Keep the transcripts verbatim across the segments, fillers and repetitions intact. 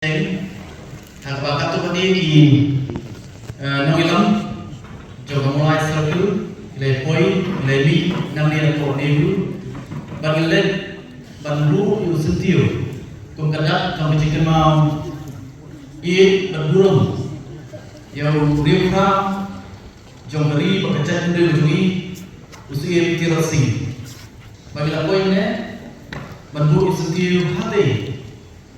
Teng, ha kaba katto katne ki, eh, nongïalam jong ka Mawlai Circle ki la poi, ki la mih nangne hapoh NEHU bad ki la leit ban buh ïa u syntiew kum ka dak jong ka jingkynmaw ïeit bad burom ïa u riewkhraw jong ka ri bad ka jaitbynriew jong ngi, u Syiem Tirot Sing. Ba ki la poi ne ban buh ïa u syntiew hangtei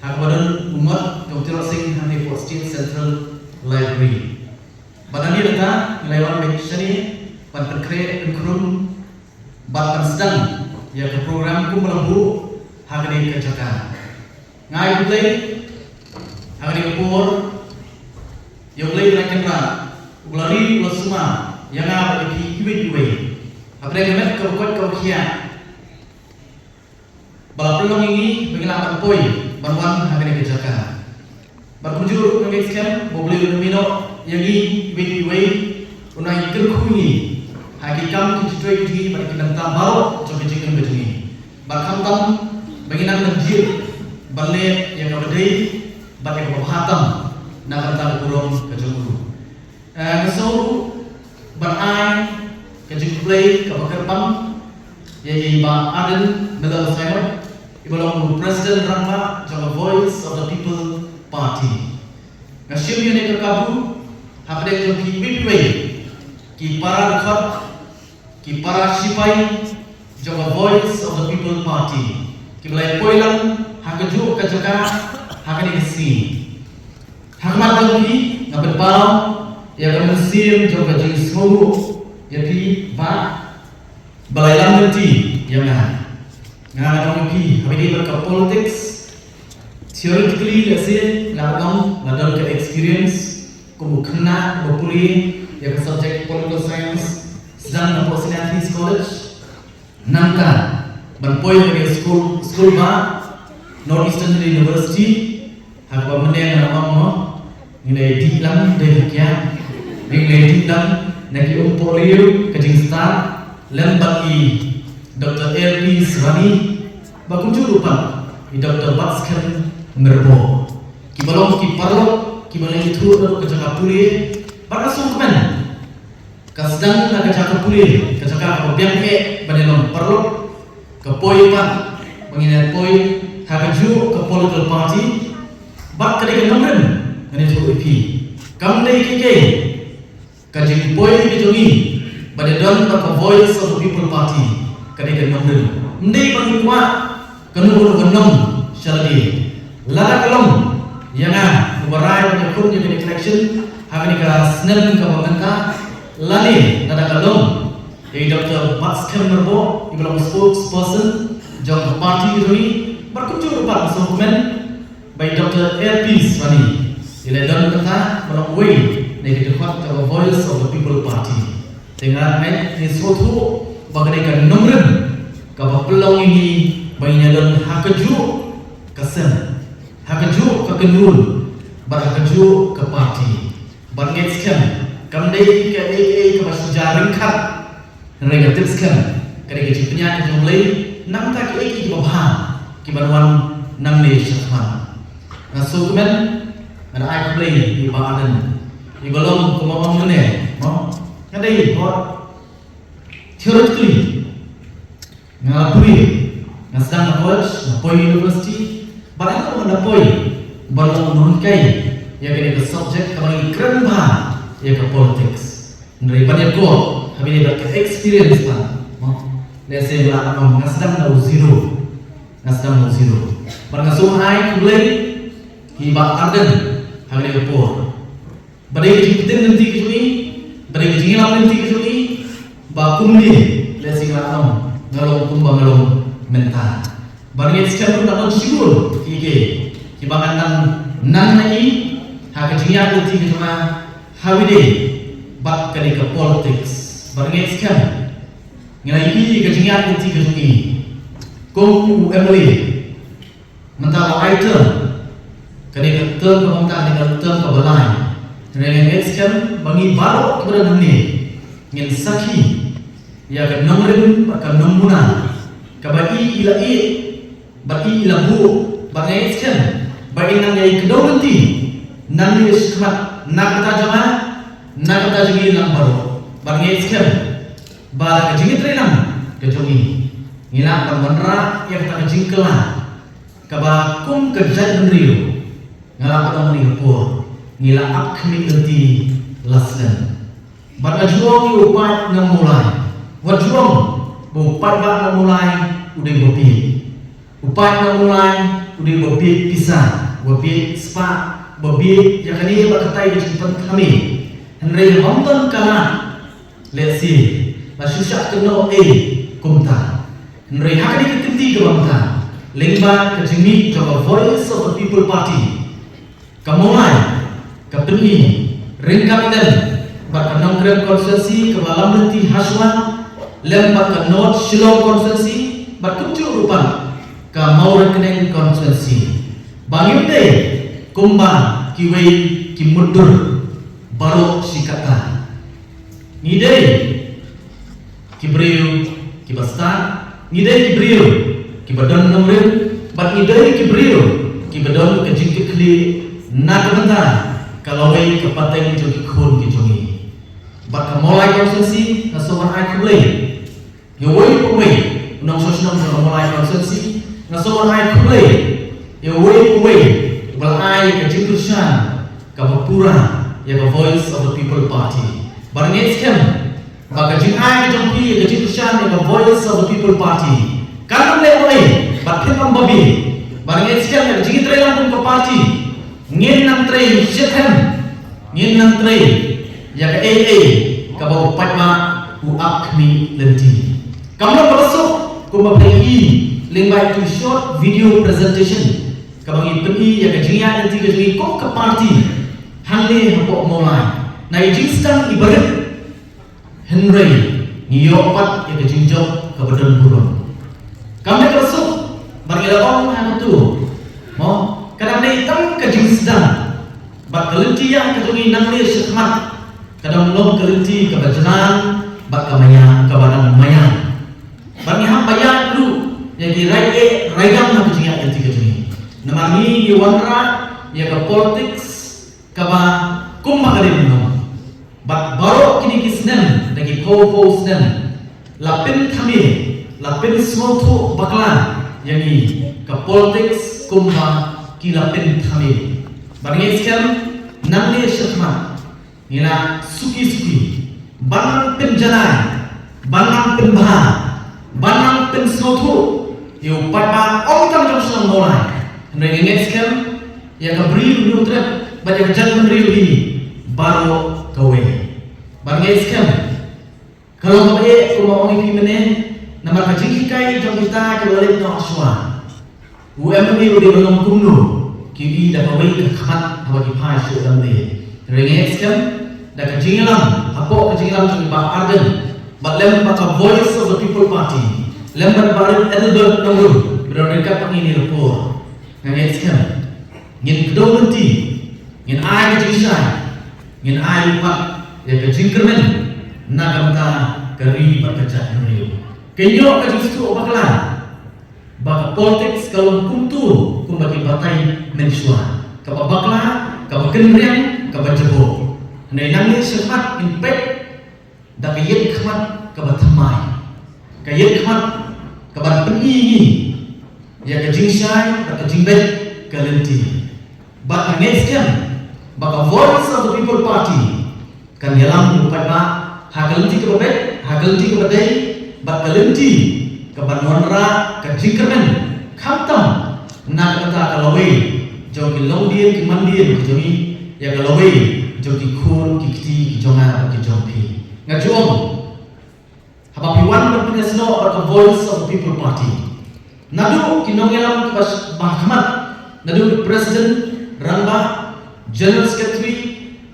ha kaba don u ngot jong u Tirot Sing hangtei hapoh State Central Library. Bad nangne nangta ngi la wan beit shane ban pynkhreh pynkhrum bad ban sdang ïa ka program kumba la buh ha kane ka jaka. Nga ai khublei ha kane ka por ïa U Blei Trai Kynrad uba la ri uba la sumar ïa nga bad ïa phi iwei pa iwei hapdeng ka met kaba koit kaba khiah ba la pynlong ïa ngi ba ngi lah ban poi ban wan ha kane ka jaka. Bad kumjuh ruh nga ngeit skhem ba U Blei un ïa mih noh ïa ngi iwei pa iwei, un ai kyrkhu ïa ngi ha ki kam ki jingtrei ki jong ngi bad ki bynta baroh jong ka jingim ka jong ngi. Bad khamtam ba ngin nang ban jied ban leh ïa kaba dei bad ïa kaba bha tam na ka bynta ka burom ka jong U. Eh, nga sngew ruh ban ai ka jingkhublei kaba kyrpang ïa i Bah Ardent Miller Basaïawmoit, iba long u President Rangbah jong ka Voice of the People Party. Nga shim ïa kane ka kabu hapdeng jong phi iwei pa iwei ki para dkhot, ki para shipai jong ka Voice of the People Party kiba la ïa poi lang ha kajuh ka jaka ha kane ka sngi. Ha khmat jong phi nga pynpaw ïa ka mynsiem jong ka jingsngewbha ïa phi ba ba la ïalam lynti ïa nga. Nga, nga ong ïa phi, haba ïadei bad ka politics, theoretically lehse nga ong nga don ka experience kum u khynnah uba pule ïa ka subject political science sdang napoh Saint Anthony's College. Nangta ban poi ha ka skul, skul ba North Eastern Hill University, ha kaba mynne nga ong mo, ngi la dih lang dei ha kiad, ngi la dih lang na ki umpohliew ka jingstad lem bad i Doctor L P Srani, ba kumjuh ruh pat i Doctor Batskhem Myrboh. Kiba long ki paralok kiba la ïathuh naduh ka jaka pule, bad nga sngewkmen ka sdang na ka jaka pule, ka jaka kaba biang eh ban ïalong paralok, ka poi pat ba ngin ïa poi ha kajuh ka political party. Bad ka dei ka nongrim, ngan ïathuh ïa phi, kam dei kiei kiei, ka jingpoi ka jong ngi ban ïadon bad ka Voice of the People Party ka dei ka nongrim. Ym dei ba ngi kwah kano kano ka nong sha lade. Lada ka long ïa nga uba rai ban ïakhun ïa kane ka election ha kane ka snem kaba mynta, lane lada ka long ïa i Doctor Batskhem Myrboh iba long spokesperson jong ka party ka jong ngi, bad kumjuh ruh pat nga sngewkmen ba i Doctor L P Srani i la don kata ba long uwei na ki dkhot jong ka Voice of the People Party. Te nga ngeit, ngi sngewthuh ba ka dei ka nongrim kaba pynlong ïa ngi ba ngin ïadon ha kajuh ka seng, ha kajuh ka kynhun, bad ha kajuh ka party. Bad ngeit skhem kam dei kaei kaei kaba shu jia ryngkat, hynrei nga tip skhem ka dei ka jingpynïaid ka jong U Blei, nangta kiei kiei kiba bha kiban wan nangne shakhmat. Nga sngewkmen, nga da ai khublei ïa i Bah Ardent, iba long kumba ong mynne mo, nga dei hot theoretically. Nga la pule, nga sdang na college, nga poi university, bad ha kaba nga da poi ban long u nonghikai ïa kane ka subject kaba ngi kren bha ïa ka politics. Hynrei ban ïakor haba ïadei bad ka experience pat, mo, lehse nga la ong nga sdang na u zero. Nga sdang na u zero. Bad nga sngewbha ai khublei ïa i Bah Ardent ha kane ka por. Ba dei ka jingpyntip lynti ka jong i, ba dei ka jingïalam lynti ka jong i, ba kumne lehse nga ong nga long kumba nga long mynta. Ba ngeit skhem ruh ba don shibun kiei kiei kiba ngan nang nang na i ha ka jingïaid lynti ka jong nga ha kaba ïadei bad kane ka politics. Ba ngeit skhem ngi la ïohi ka jingïaid lynti ka jong i kum u M L A. Mynta ba ai term, kane ka term kaba mynta kane ka term kaba lai. Hynrei nga ngeit skhem ba ngi baroh kiba don hangne ngin sakhi ïa ka nongrim bad ka nongmuna kaba i i la ïeh bad i i la buh. Bad nga ngeit skhem Ba in nang ïai kdew lynti nangne shakhmat na ka bynta jong nga, na ka bynta jong ngi lang baroh. Bad nga ngeit skhem ba da ka jingïatreilang ka jong ngi, ngi lah ban wanrah ïa kata ka jingkylla kaba kum ka jaitbynriew. Nga lah ban ong ha kane ka por, ngi la ap khmih lynti la snem. Bad nga ju ong ïa u paid Nongmawlai, wat ju ong ba u paidbah Nongmawlai u dei uba bieit. U paid Nongmawlai u dei uba bieit pisa, uba bieit spah, uba bieit ïa kane bad katai ka jingpynthame. Hynrei haba ym don ka lad, lehse la shu shah kynnoh ei kumta. Hynrei ha kane ka kynti kaba mynta, lyngba ka jingmih jong ka Voice of the People Party, ka Mawlai ka pyni ryngkat lem bad ka Nongkrem constituency kaba lam lynti hashwa, lem bad ka North Shillong constituency, bad kumjuh ruh pat ka Mawryngkneng constituency, ba ngim dei kumba kiwei ki mutdur baroh shi katta. Ngi dei ki briew kiba stad, ngi dei ki briew kiba don nongrim, bad ngi dei ki briew kiba don ka jingkitkhlieh na ka bynta ka lawei ka pateng jong ki khun ki jong ngi. Bad ka Mawlai constituency nga sngewbha ai khublei ïa uwei pa uwei u nongshong shnong jong ka Mawlai constituency, nga sngewbha ai khublei ïa uwei pa uwei uba la ai ka jingkyrshan kaba pura ïa ka Voice of the People Party. Bad nga ngeit skhem ba ka jingai ka jong phi ïa ka jingkyrshan ïa ka Voice of the People Party kan ym leh ei bad phin ym babe. Bad nga ngeit skhem ïa ka jingïatreilang kum ka party ngin nang trei shitrhem, ngin nang trei ïa kaei kaei kaba u paidbah u ap khmih lynti. Kam long kaba suk kumba phi i lyngba itu short video presentation kaba ngi pyni ïa ka jingïaid lynti ka jong ngi kum ka party hangne hapoh Mawlai. Na i jingsdang i barit, hynrei ngi ïoh pat ïa ka jingjop kaba don burom. Kam dei kaba suk bad ngi la ong ha katu, mo, ka dang dei tang ka jingsdang. Bad ka lynti ïa ka jong ngi nangne shakhmat ka dang long ka lynti kaba jlan bad ka maya, kaba dang maya. Bad ngi hap ban ïaid ruh ïa ki rai eh rai dang ha ka jingïaid lynti ka jong ngi. Namar ngi ngi wanrah ïa ka politics kaba kumba ka dei ban long. Bad baroh kine ki snem, da ki phew phew snem, la pynthame, la pynsngewthuh bakla ïa ngi ka politics kumba ki la pynthame. Bad ngi skhem nangne shakhmat ngi la suki suki ban nang pynjanai, ban nang pynbha, ban nang pynsngewthuh ïa u paidbah ym tang jong shnong Mawlai, hynrei ngi ngeit skhem ïa ka Bri u Hynñiewtrep bad ïa ka jaitbynriew hi baroh kawei. Bad ngi ngeit skhem ka long kaba eh kumba ong ïa phi mynne, namar ka jinghikai jong kita kiba la leit noh shuwa. U MLA u dei ban long kumno, ki i da kawei ka khmat haba ki phai sha u MLA. Hynrei ngi ngeit skhem da ka jingïalam, hapoh ka jingïalam jong i Bah Ardent bad lem bad ka Voice of the People Party, lem bad Bah Adelbert Nongrum, ba don ryngkat bad ngi ha kane ka por, nga ngeit skhem ngin kdew lynti, ngin ai ka jingshai, ngin ai pat ïa ka jingkyrmen na ka bynta ka ri bad ka jaitbynriew. Ka ïoh ka jingsngewthuh bakla ba ka politics ka long kumto kumba ki batai mynshuwa, kaba bakla, kaba kynriang, kaba jaboh. Hynrei nangne shakhmat ngin peit da ka ïit khmat kaba thymmai, ka ïit khmat kaban pyni ïa ngi ïa ka jingshai bad ka jingbeit ka lynti. Bad nga ngeit skhem ba ka Voice of the People Party kan ïalam ïa u paidbah ha ka lynti kaba beit, ha ka lynti kaba dei, bad ka lynti kaban wanrah ka jingkyrmen, khamtam na ka bynta ka lawei jong ki longdien ki mandien ki jong ngi, ïa ka lawei jong ki khun ki kti ki jong nga bad ki jong phi. Nga ju ong, haba phi wan ban pynïasnoh bad ka Voice of the People Party, naduh ki nongïalam kiba sh-, ba khmat, naduh ki President, Rangbah, General Secretary,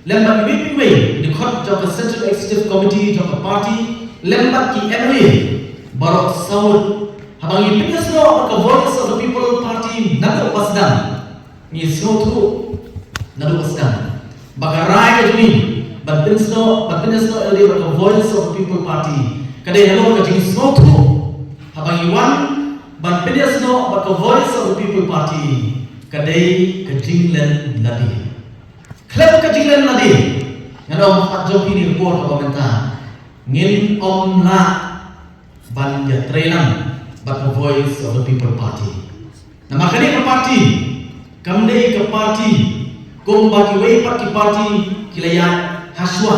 lem bad kiwei kiwei ki dkhot jong ka Central Executive Committee jong ka party, lem bad ki MLA baroh saw ngut, haba ngi pynïasnoh bad ka Voice of the People Party naduh ba sdang, ngi sngewthuh naduh ba sdang ba ka rai ka jong ngi ban pynsnoh, ban pynïasnoh ïalade bad ka Voice of the People Party ka dei halor ka jingsngewthuh. Haba ngi wan ban pynïasnoh bad ka Voice of the People Party, Ka dei ka jinglen lade. Khlem ka jinglen lade, ngan ong pat jong phi ha kane ka por kaba mynta, ngin ym lah ban ïatrei lang bad ka Voice of the People Party. Namar kane ka party kam dei ka party kumba kiwei pat ki party ki la ïaid hashwa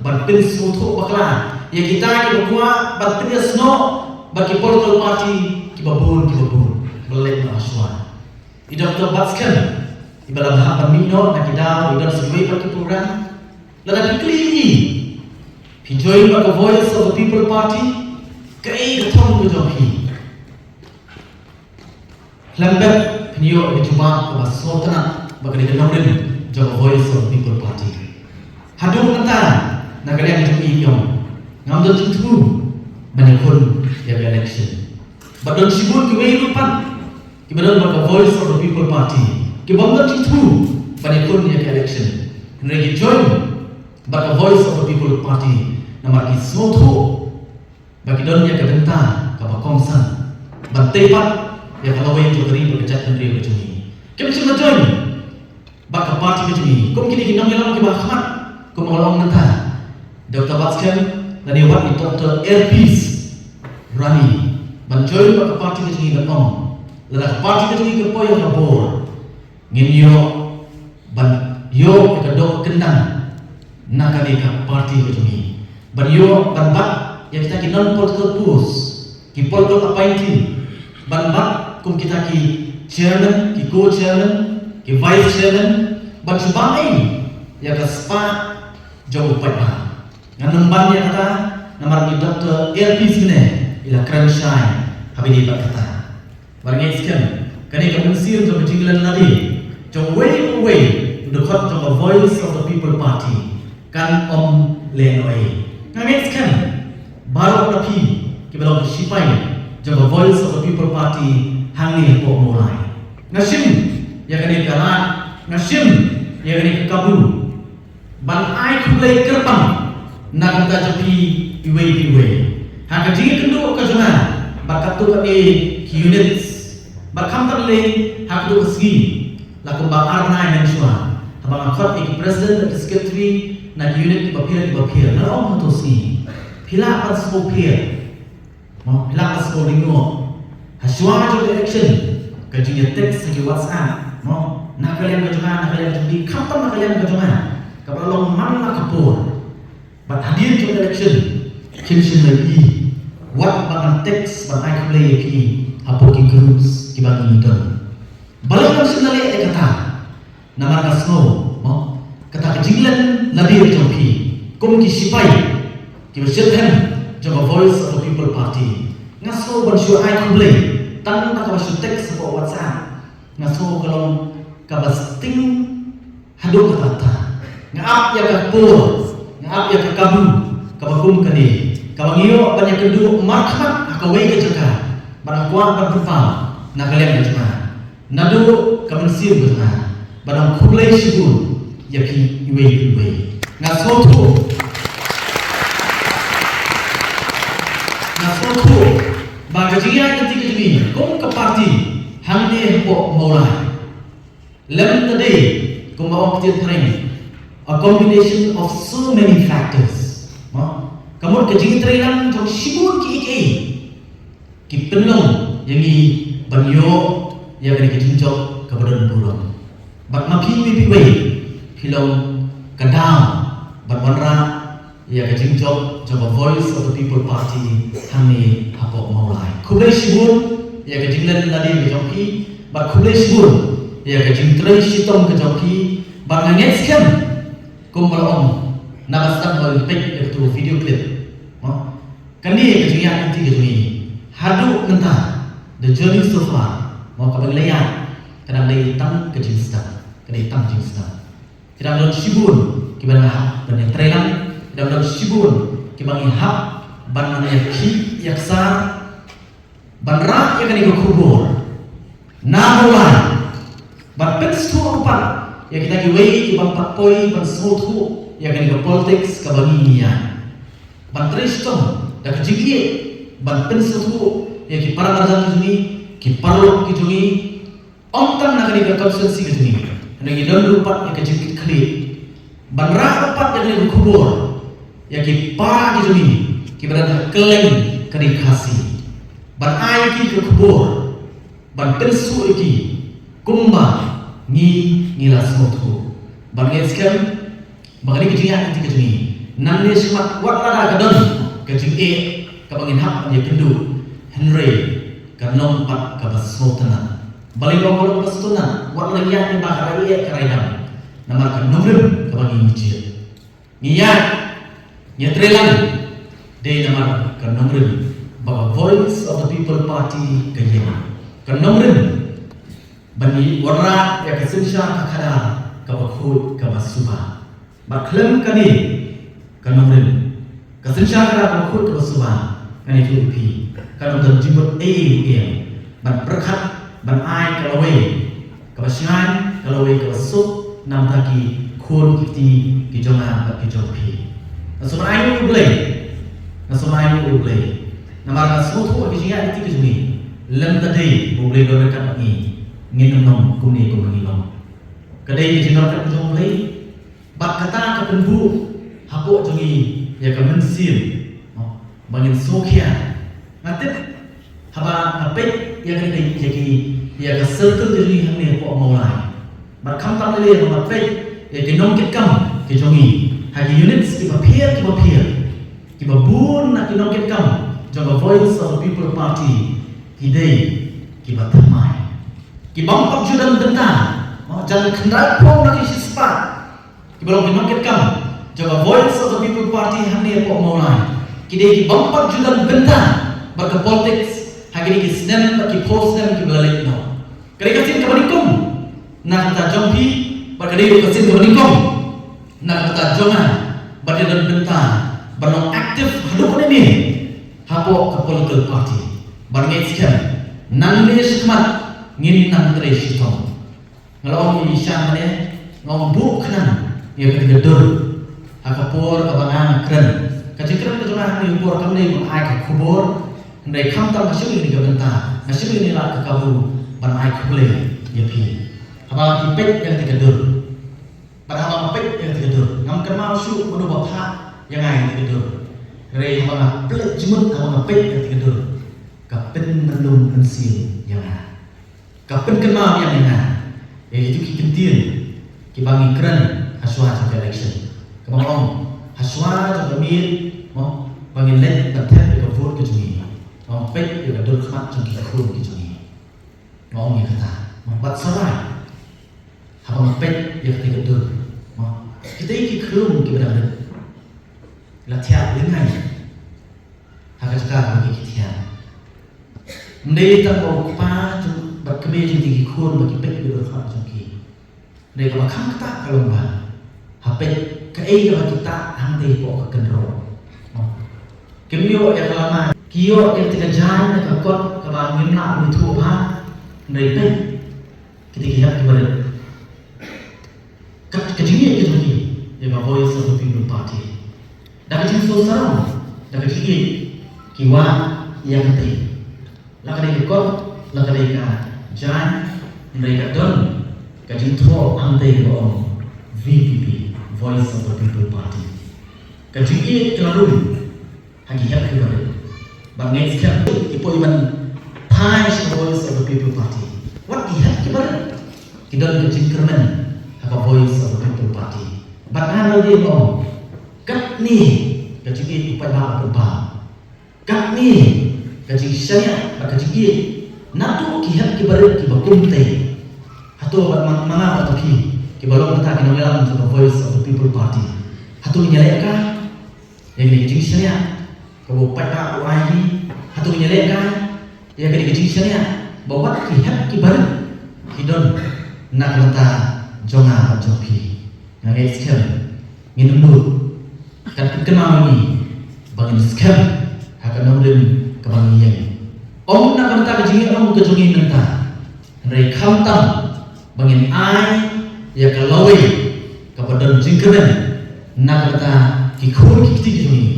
ban pynsngewthuh bakla ïa kita kiba kwah ban pynïasnoh bad ki political party kiba bun kiba bun ba la leit noh hashwa. I Doctor Batskhem, iba la hap ban mih noh na ki daw ba i don sa kiwei pat ki program, lada phi kylli ïa i, phi join bad ka Voice of the People Party, kaei ka thong ka jong phi? Khlem bad phin ïoh ïa ka jubab kaba sngewtynnat ba ka dei ka nongrim jong ka Voice of the People Party. Haduh mynta na ka liang jong i i ong, ngam don jingthmu ban ïakhun ïa ka election. Bad don shibun kiwei ruh pat kiba don bad ka Voice of the People Party kibym don jingthmu ban ïakhun ïa ka election, hynrei ki join bad ka Voice of the People Party namar ki sngewthuh ba ki don ïa ka bynta kaba kongsan ban tei pat ïa ka lawei jong ka ri bad ka jaitbynriew ka jong ngi. Kim shym la join bad ka party ka jong ngi kum kine ki nongïalam kiba ha khmat, kumba nga la ong mynta. Doctor Batskhem, lane wat i Doctor Airpeace Rani ban join bad ka party ka jong ngi, ban ong, lada ka party ka jong ngi ka poi ha ka bor, ngin ïoh ban ïoh ïa ka doh kyndang na kane ka party ka jong ngi, ban ïoh ban bat ïa kita ki non political post, ki political appointee, ban bat kum kita ki chairman, ki co-chairman, ki vice chairman, ban shu bam ei ïa ka spah jong u paidbah. Ngan ym ban ïa kata namar i Doctor Airpeace mynne i la kren shai ha kaba ïadei bad kata. Bad nga ngeit skhem, kane ka mynsiem jong ka jinglen lade jong uwei pa uwei u dkhot jong ka Voice of the People Party kan ym leh noh ei. Nga ngeit skhem baroh na phi kiba long ki shipai jong ka Voice of the People Party hangne hapoh Mawlai. Nga shim ïa kane ka lad, nga shim ïa kane ka kabu ban ai khublei kyrpang na ka bynta jong phi iwei pa iwei ha ka jingïakynduh ka jong nga bad katto katne ki units. Bad khamtam lei, ha katto ka sngi la kumba ar bnai mynshuwa, haba nga khot ïa ki president bad ki secretary na ki unit kiba pher kiba pher, nga la ong ha kato ka sngi, phi lah ban sngewpher. Mo, phi lah ban sngewlyngngoh. Hashwa jong ka election, ka jingïatext ha ki WhatsApp, mo, na ka liang ka jong nga, na ka liang ka jong phi, khamtam na ka liang ka jong nga, kaba la long man la ka por. Bad hadien jong ka election, kim shym la ïohi wat ba ngan text ban ai khublei ïa phi hapoh ki groups kiba ngi don. Balei ngam shym la leh ïa kata? Namar nga sngew, mo, kata ka jinglen lade jong phi kum ki shipai kiba shitrhem jong ka Voice of the People Party. Nga sngew ban shu ai khublei tang da kaba shu text hapoh WhatsApp. Nga sngew ka long kaba sting haduh katta katta. Nga ap ïa ka por, nga ap ïa ka kabu kaba kum kane, kaba ngi ïoh ban ïakynduh markhmat ha kawei ka jaka bad nga kwah ban pynpaw na ka liang ka jong nga, naduh ka mynsiem ka jong nga, ban ong khublei shibun ïa phi iwei pa iwei. Nga sngewthuh, nga sngewthuh ba ka jingïaid lynti ka jong ngi kum ka party hangne hapoh Mawlai lem ka dei, kumba ong ktien phareng, a combination of so many factors. Mo? Ka mut ka jingtreilang jong shibun kiei kiei ki pynlong ïa ngi ban ïoh ïa kane ka jingjop kaba don burom. Bad ma phi iwei pa iwei phi long ka daw ban wanrah ïa ka jingjop jong ka Voice of the People Party hangne hapoh Mawlai. Khublei shibun ïa ka jinglen lade ka jong phi bad khublei shibun ïa ka jingtrei shitom ka jong phi. Bad nga ngeit skhem kumba la ong, naba sdang ba ngin peit ïa kato video clip, mo, kane ka jingïaid lynti ka jong ngi haduh mynta, the journey so far, mo, kaba ngi la ïaid, ka dang dei tang ka jingsdang, ka dei tang jingsdang. Ki dang don shibun kiba ngi hap ban ïatreilang, ki dang don shibun kiba ngi hap ban ïakhih ïaksar, ban rah ïa kane ka khubor na Mawlai, ban pynsngewthuh pat ïa kita kiwei kiba pat poi ban sngewthuh ïa kane ka politics kaba ngi ïaid, ban trei shitom da ka jingïeit ban pynsngewthuh ïa ki para marjan ki jong ngi, ki paralok ki jong ngi, Ym tang na kane ka constituency ka jong ngi, hynrei ngi don ruh pat ïa ka jingkitkhlieh ban rah ruh pat ïa kane ka khubor ïa ki para ki jong ngi kiba don ha kylleng ka ri Khasi, ban ai ïa ki ka khubor, ban pynsngew ïa ki kumba ngi ngi la sngewthuh. Ban ngeit skhem ba kane ka jingïaid lynti ka jong ngi, nangne shakhmat wat lada ka don ka jingeh kaba ngin hap ban ïakynduh, hynrei kan long pat kaba sngewtynnat. Balei ka long kaba sngewtynnat? Wat lada ngi ïaid lyngba ka rai eh ka rai dang, namar ka nongrim kaba ngi jied. Ngi ïaid, ngi trei lang dei namar ka nongrim ba ka Voice of the People Party ka ïeng. Ka nongrim ban ïa wanrah ïa ka synshar ka khadar kaba khuid kaba suba. Bad khlem kane ka nongrim, ka synshar ka khadar kaba khuid kaba suba, ngan ïathuh ïa phi, kan ym don jingmut ei ei ruh ban pyrkhat ban ai ka lawei kaba shngaiñ, ka lawei kaba suk na bynta ki khun ki kti ki jong nga bad ki jong phi. Nga sngewbha ai nguh ïa U Blei, nga sngewbha ai nguh ïa U Blei, namar nga sngewthuh ha ka jingïaid lynti ka jong ngi, lymda dei ba U Blei u don ryngkat bad ngi, ngin ym long kumne kumba ngi long. Ka dei ka jingïarap ka jong U Blei. Bad kata ka pynbuh hapoh jong ngi ïa ka mynsiem, no, ba ngin sngewkhia. Nga tip haba nga peit ïa ka, ïa ki, ïa ka circle ka jong ngi hangne hapoh Mawlai, bad khamtam lei lei haba nga peit ïa ki nongkitkam ki jong ngi ha ki units kiba pher kiba pher, kiba bun na ki nongkitkam jong ka Voice of the People Party ki dei kiba thymmai, ki bym pat ju don bynta. Jan khyndai phew na ki shispah kiba long ki nongkitkam jong ka Voice of the People Party hangne hapoh Mawlai, ki dei ki bym pat ju don bynta bad ka politics ha kine ki snem bad ki phew snem kiba la leit noh. Ka dei ka sien kaba nyngkong na ka bynta jong phi, bad ka dei ruh ka sien kaba nyngkong na ka bynta jong nga, ban ïadon bynta ban long active haduh mynne hapoh ka political party. Ban ngeit skhem, nangne shakhmat ngin nang trei shitom. Nga la ong ïa i Shan mynne, nga ong buh khnang ïa kata ka dur ha ka por kaba nga nga kren. Ka jingkren ka jong nga ha kane ka por kam dei ban ai ka khubor, hynrei khamtam nga shim ïa kane ka bynta, nga shim ïa kane ka lad ka kabu ban ai khublei ïa phi. Haba phi peit ïa kata ka dur, bad haba nga peit ïa kata ka dur, ngam kynmaw shuh mano ba phah ïa nga ïa kata ka dur. Hynrei haba nga peit jingmut, haba nga peit ïa kata ka dur, ka pynmynlum mynsiem ïa nga. Ka pynkynmaw ïa nga ïa kito ki kyntien kiba ngi kren ha shuwa jong ka election, kaba ong ha shuwa jong ka miet, mo, ba ngin leit ban thep ïa ka vote ka jong ngi, mo, peit ïa ka dur khmat jong ki khun ki jong ngi. Nga ong ïa kata, mo, bad sa lai haba nga peit ïa kata ka dur, mo, kita ki khlum kiba dang rit la thiah lyngngai ha ka jaka kaba ki thiah. Ym dei tang ba u kpa jong bad kmie jong ki khun ba ki peit ïa ka dur khmat jong ki. Hynrei kaba kham ktah ka long ba ha peit kaei kaba ki tah hangtei hapoh ka kynroh. Kim ïoh ïa ka lama, ki ïoh ïa kata ka jaiñ na ka kot kaba ngim lah ban ïathuh bha. Hynrei peit kita ki hep kiba rit. Kat ka jingïeit ka jong ki ïa ka Voice of the People Party, da ka jingsngew sarong, da ka jingïeit ki wad ïa kata. La ka dei ka kot, la ka dei ka jaiñ, hynrei ka don ka jingthoh hangtei kaba ong V P P, Voice of the People Party. Ka jingïeit ka la rung ha ki hep kiba rit. Ban ngeit skhem ki poi ban phai sha ka Voice of the People Party. Wat ki hep kiba rit ki don ka jingkyrmen ha ka Voice of the People Party. Bad nga nga dei ba ong katne ka jingïeit u paidbah u pynpaw. Katne ka jingshaniah bad ka jingïeit naduh ki hep kiba rit kiba kumtei. Hato bad ma nga bad ma phi kiba long kata ki nongïalam jong ka Voice of the People Party, hato ngin ïaleh kai ïa kane ka jingshaniah kaba u paidbah u ai hi? Hato ngin ïaleh kai ïa kane ka jingshaniah ba wat ki hep kiba rit ki don na ka bynta jong nga bad jong phi? Nga ngeit skhem ngin ym nud. Kan pynkynmaw ïa ngi ba ngin skhem ha ka nongrim kaba ngi ïeng, ym na ka bynta ka jingïalam ka jong ngi mynta, hynrei khamtam ba ngin ai ïa ka lawei kaba don jingkmen na ka bynta ki khun ki kti ki jong ngi,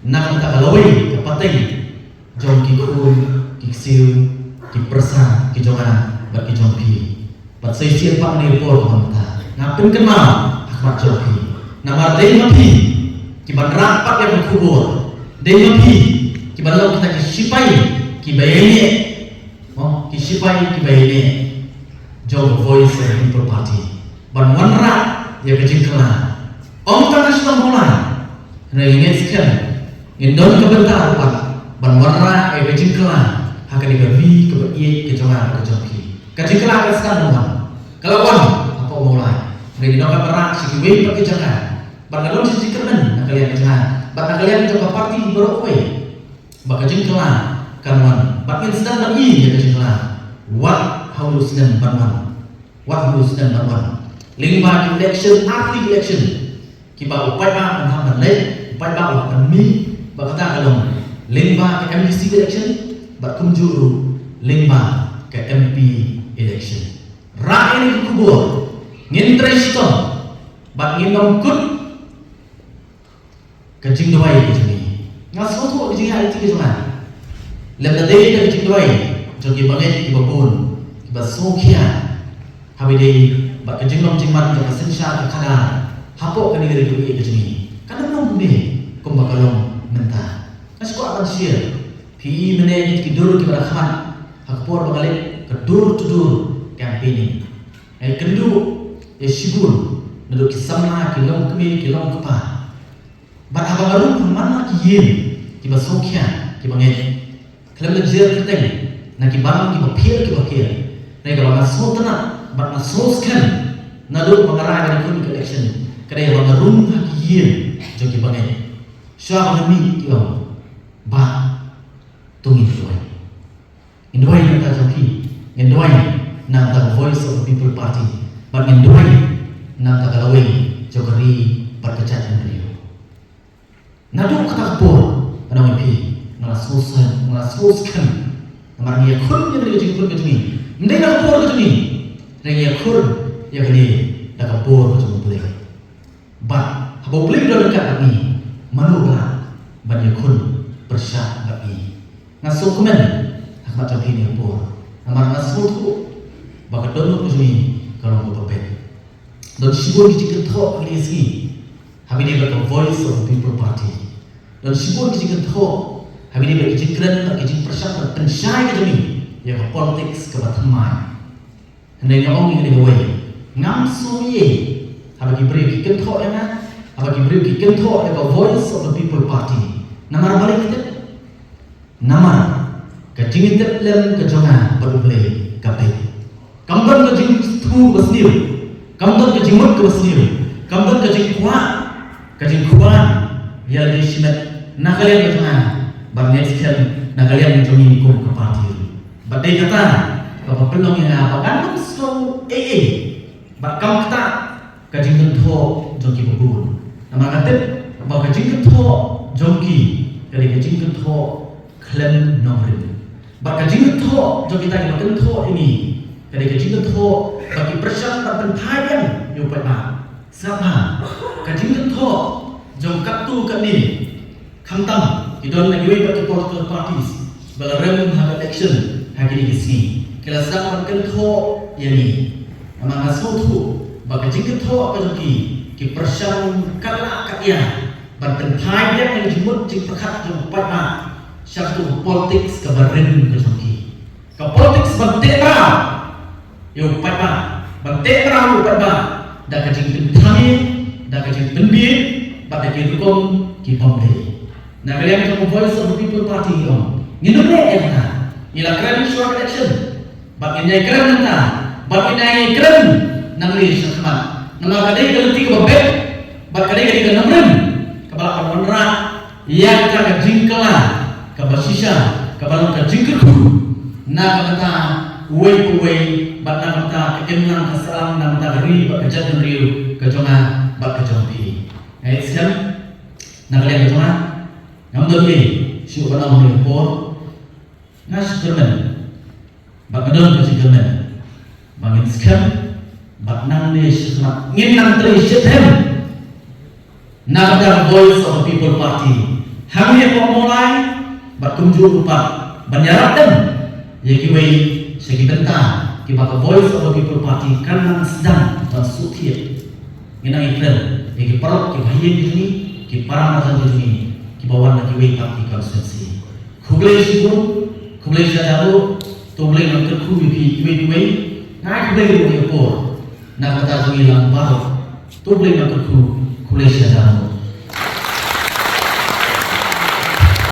na ka bynta ka lawei ka pateng jong ki khun ki ksiew ki pyrsa ki jong nga ki jong phi. Bad sa shisien pat ha kane ka por kaba mynta nga pynkynmaw ha khmat jong phi, namar dei ma phi kiban rah pat ïa ka khubor, dei ma phi kiban long kita ki shipai kiba ïaineh, mo, ki shipai kiba ïaineh jong ka Voice of the People Party, ban wanrah ïa ka jingkylla. Ym tang ha shnong Mawlai, hynrei ngi ngeit skhem ngin don ka bynta ruh pat ban wanrah ïa ka jingkylla ha kane ka ri kaba ïeit ka jong nga bad ka jong phi. Ka jingkylla ka sdang ban wan, ka la wan hapoh Mawlai, hynrei ngi donkam ban rah sha kiwei pat ki jaka. Bad nga don sha jingkyrmen na ka liang ka jong nga bad na ka liang jong ka party baroh kawei, ba ka jingkylla kan wan bad ngin sdang ban ïoh ïa ka jingkylla wat ha u snem ban wan. Wat ha u snem ban wan, lyngba ki election, artylli ki election kiba u paidbah un hap ban leit, u paidbah un hap ban mih. Bad kata ka long lyngba ka M D C election bad kumjuh ruh lyngba ka M P election. Rah ïa kane ka khubor, ngin trei shitom bad ngin ym kut ka jingduwai ka jong ngi. Nga sngewthuh ka jingïaid lynti ka jong nga, lem da dei ka jingduwai jong ki bangeit kiba bun kiba sngewkhia haba ïadei bad ka jinglong jingman jong ka synshar ka khadar hapoh kane ka ri kaba ïeit ka jong ngi. Kan ym long kumne kumba ka long mynta. Nga sngewkwah ban share, phi i mynne ki dur kiba la khmat ha ka por ba nga leit ka door to door campaigning. Nga ïakynduh ïa shibun naduh ki samla, ki longkmie, ki longkpa. Bad haba nga rung ha man la ki ïing kiba sngewkhia, kiba ngeit, khlem da jer kyrteng na ki balang kiba pher kiba pher, hynrei kaba nga sngewtynnat bad nga sngewskhem naduh ba nga rai ban ïakhun ka election ka dei haba nga rung ha ki ïing jong kiba ngeit. Shuwa ba ngan mih ki ong, Bah, to ngin duwai. Ngin duwai na ka bynta jong phi, ngin duwai na ka bynta ka Voice of the People Party, bad ngin duwai na ka bynta ka lawei jong ka ri bad ka jaitbynriew. Naduh kata ka por, nga ong ïa phi, nga la sngewsih, nga la sngewskhem. Namar ngi ïakhun ïa kane ka jingkhun ka jong ngi, ym dei na ka bor ka jong ngi, hynrei ngi ïakhun ïa kane da ka bor ka jong U Blei. Bad haba U Blei u don ryngkat bad ngi, mano ba lah ban ïakhun pyrshah bad ngi? Nga sngewkmen ha khmat jong phi ha kane ka por, namar nga sngewthuh ba ka dohnud ka jong ngi ka long kaba beit. Don shibun ki jingkynthoh ha kine ki sngi haba ïadei bad ka Voice of the People Party. Don shibun ki jingkynthoh haba ïadei bad ki jingkren bad ki jingpyrshang bad pynshai ka jong ngi ïa ka politics kaba thymmai. Hynrei nga ong ïa kane kawei, ngam sngew ei ei haba ki briew ki kynthoh ïa nga, haba ki briew ki kynthoh ïa ka Voice of the People Party. Namar balei ki tip? Namar ka jingïatiplem ka jong nga bad U Blei ka beit. Kam don ka jingthmu kaba sniew, kam don ka jingmut kaba sniew, kam don ka jingkwah, ka jingkwah ïa lade shimet na ka liang ka jong nga bad ngeit skhem na ka liang ka jong ngi kum ka party. Bad dei kata kaba pynlong ïa nga ba ngan ym sngew ei ei bad kam ktah ka jingkynthoh jong kiba bun. Namar nga tip ba ka jingkynthoh jong ki ka dei ka jingkynthoh khlem nongrim. Bad ka jingkynthoh jong kita kiba kynthoh ïa ngi ka dei ka jingkynthoh ba ki pyrshang ban pynphai biang ïa u paidbah. Sngap bha, ka jingkynthoh jong katto katne, khamtam ki don na kiwei pat ki political parties ba la rem ha ka election ha kine ki sngi, ki la sdang ban kynthoh ïa ngi. Namar nga sngewthuh ba ka jingkynthoh ka jong ki, ki pyrshang katba lah katba ïa ban pynphai biang ïa ka jingmut jingpyrkhat jong u paidbah sha katu ka politics kaba rim ka jong ki. Ka politics ban teh mraw ïa u paidbah, ban teh mraw ïa u paidbah da ka jingpynthame, da ka jingpynbieit bad da ki rukom ki bym dei. Na ka liang jong ka Voice of the People Party ngi ong, ngin ym leh ïa kata. Ngi la kren shuwa ka election bad ngin ïai kren nangta, bad ngin ïai kren nangne shakhmat. Namar ka dei ka lynti kaba beit bad ka dei ka dei ka nongrim kaba lah ban wanrah ïa kata ka jingkylla kaba shisha, kaba long ka jingkyrkhu na ka bynta uwei pa uwei bad na ka bynta ka imlang ka sahlang, na ka bynta ka ri bad ka jaitbynriew ka jong nga bad ka jong phi. Nga ngeit skhem na ka liang ka jong nga, ngam don ei ei shuh ban ong ha kane ka por. Nga shu kyrmen bad nga don ka jingkyrmen ba ngin skhem bad nangne shakhmat ngin nang trei shitrhem na ka bynta ka Voice of the People Party hangne hapoh Mawlai bad kumjuh ruh pat ban ïarap dem ïa kiwei sha ki bynta kiba ka Voice of the People Party kan nang sdang ban suk thied. Ngi nang ïakren ïa ki paralok kiba ha ïing ki jong ngi, ki para marjan ki jong ngi, kiba wan na kiwei pat ki constituency. Khublei shibun, khublei shihajar nguh, to Blei un kyrkhu ïa phi kiwei kiwei. Nga ai khublei ïa ka por na ka bynta jong ngi lang baroh. To Blei un kyrkhu, khublei shihajar nguh.